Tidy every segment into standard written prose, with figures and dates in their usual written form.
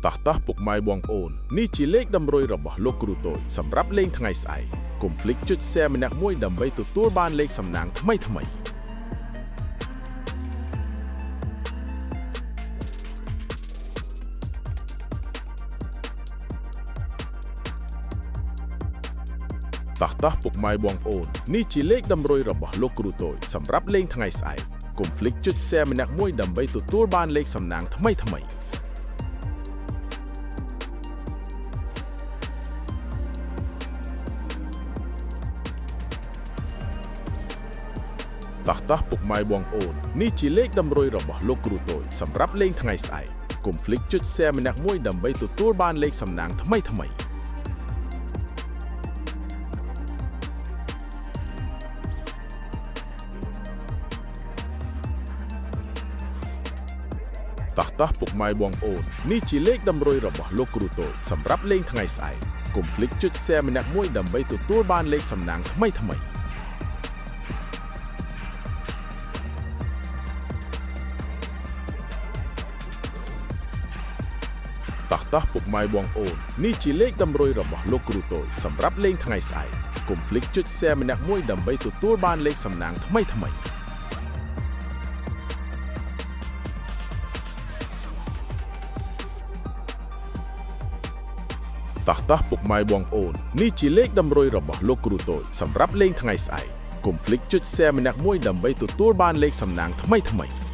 តោះតោះពុកម៉ែបងប្អូននេះជាលេខតម្រុយរបស់លោកគ្រូតូចសម្រាប់លេងថ្ងៃស្អែកកុំភ្លេចចុច share ម្នាក់មួយដើម្បីទទួលបានលេខសំណាងថ្មីថ្មីៗ តោះតោះពុកម៉ែបងប្អូននេះជាលេខតម្រុយរបស់លោកគ្រូតូចសម្រាប់លេងថ្ងៃស្អែកកុំភ្លេចចុច share ម្នាក់មួយដើម្បីទទួលបានលេខសំណាងថ្មីថ្មីៗ តោះតោះពុកម៉ែបងប្អូននេះជាលេខតម្រុយរបស់លោកគ្រូតូចសម្រាប់លេងថ្ងៃស្អែកកុំភ្លេចចុច share ម្នាក់មួយដើម្បីទទួលបានលេខសំណាងថ្មីថ្មីៗ តោះតោះពុកម៉ែបងប្អូននេះជាលេខតម្រុយរបស់លោកគ្រូតូចសម្រាប់លេងថ្ងៃស្អែកកុំភ្លេចចុច share ម្នាក់មួយដើម្បីទទួលបានលេខសំណាងថ្មីថ្មីៗ តោះតោះពុកម៉ែបងប្អូននេះជាលេខតម្រុយរបស់លោកគ្រូតូចសម្រាប់លេងថ្ងៃស្អែកកុំភ្លេចចុច share ម្នាក់មួយដើម្បីទទួលបានលេខសំណាងថ្មីថ្មីៗ តោះតោះពុកម៉ែបងប្អូននេះជាលេខតម្រុយរបស់លោកគ្រូតូចសម្រាប់លេងថ្ងៃស្អែកកុំភ្លេចចុច share ម្នាក់មួយដើម្បីទទួលបានលេខសំណាងថ្មីថ្មីៗ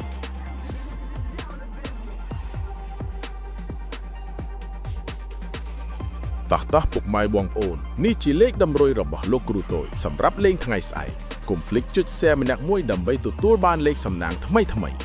តោះតោះពុកម៉ែបងប្អូននេះជាលេខតម្រុយរបស់លោកគ្រូតូចសម្រាប់លេងថ្ងៃស្អែកកុំភ្លេចចុច share ម្នាក់មួយដើម្បីទទួលបានលេខសំណាងថ្មីថ្មីៗ